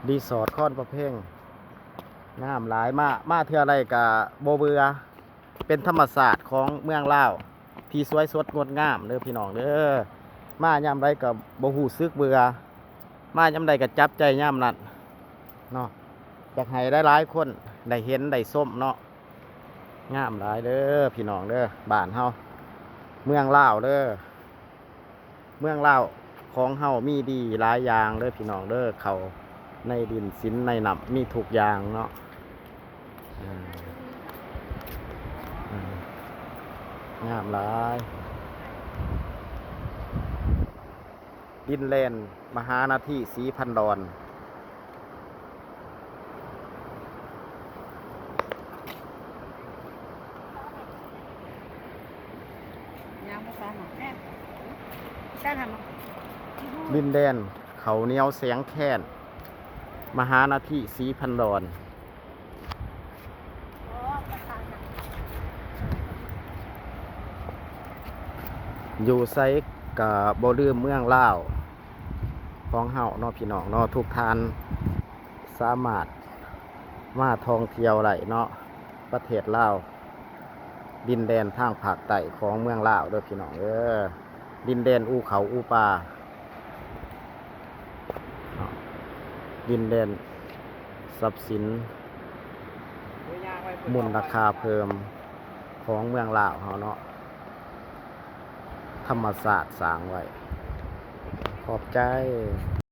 ຣີສອດຄອນປະເພັງ ງາມຫຼາຍ ມາ ມາເທື່ອໃດກະບໍ່ເບື່ອ ເປັນທຳມະຊາດຂອງເມືອງລາວ ທີ່ສວຍສົດງົດງາມເດີພີ່ນ້ອງເດີ ມາຍາມໃດກໍບໍ່ຮູ້ສຶກເບື່ອ ມາຍາມໃດກໍຈັບໃຈຍາມນັ້ນເນາະ ຢາກໃຫ້ຫຼາຍໆຄົນໄດ້ເຫັນໄດ້ຊົມເນາະ ງາມຫຼາຍເດີພີ່ນ້ອງເດີ ບ້ານເຮົາ ເມືອງລາວເດີ. ເມືອງລາວຂອງເຮົາມີດີຫຼາຍຢ່າງເດີພີ່ນ້ອງເດີ ເຂົ້າໃນດິນສິນໃນນ້ຳ ມີທຸກຢ່າງເນາະ ອາ ອາ ງາມຫຼາຍ ດິນແດນມະຫານາທີສີພັນດອນ. ຍ່າງພາສາໜອງແອນ ພາສາໜອງ ດິນແດນເຂົ້າໜຽວແສງແຄ້ນ ມະຫານາທີສີພັນດອນ. ຢູ່ໃສກະບໍ່ລືມເມືອງລາວຂອງເຮົາເນາະ ພີ່ນ້ອງເນາະ ທຸກທ່ານສາມາດມາທ່ອງທ່ຽວໄດ້ເນາະ ປະເທດລາວ ດິນແດນທາງພາກໃຕ້ຂອງເມືອງລາວເດີພີ່ນ້ອງເອີ ດິນແດນອູເຂົ້າອູປາ ເນາະ ດິນແດນຊັບສິນ ມູນລະຄ່າເພີ່ມຂອງເມືອງລາວເຮົາເນາະ ທຳມະຊາດສ້າງໄວ້. ຂອບໃຈ.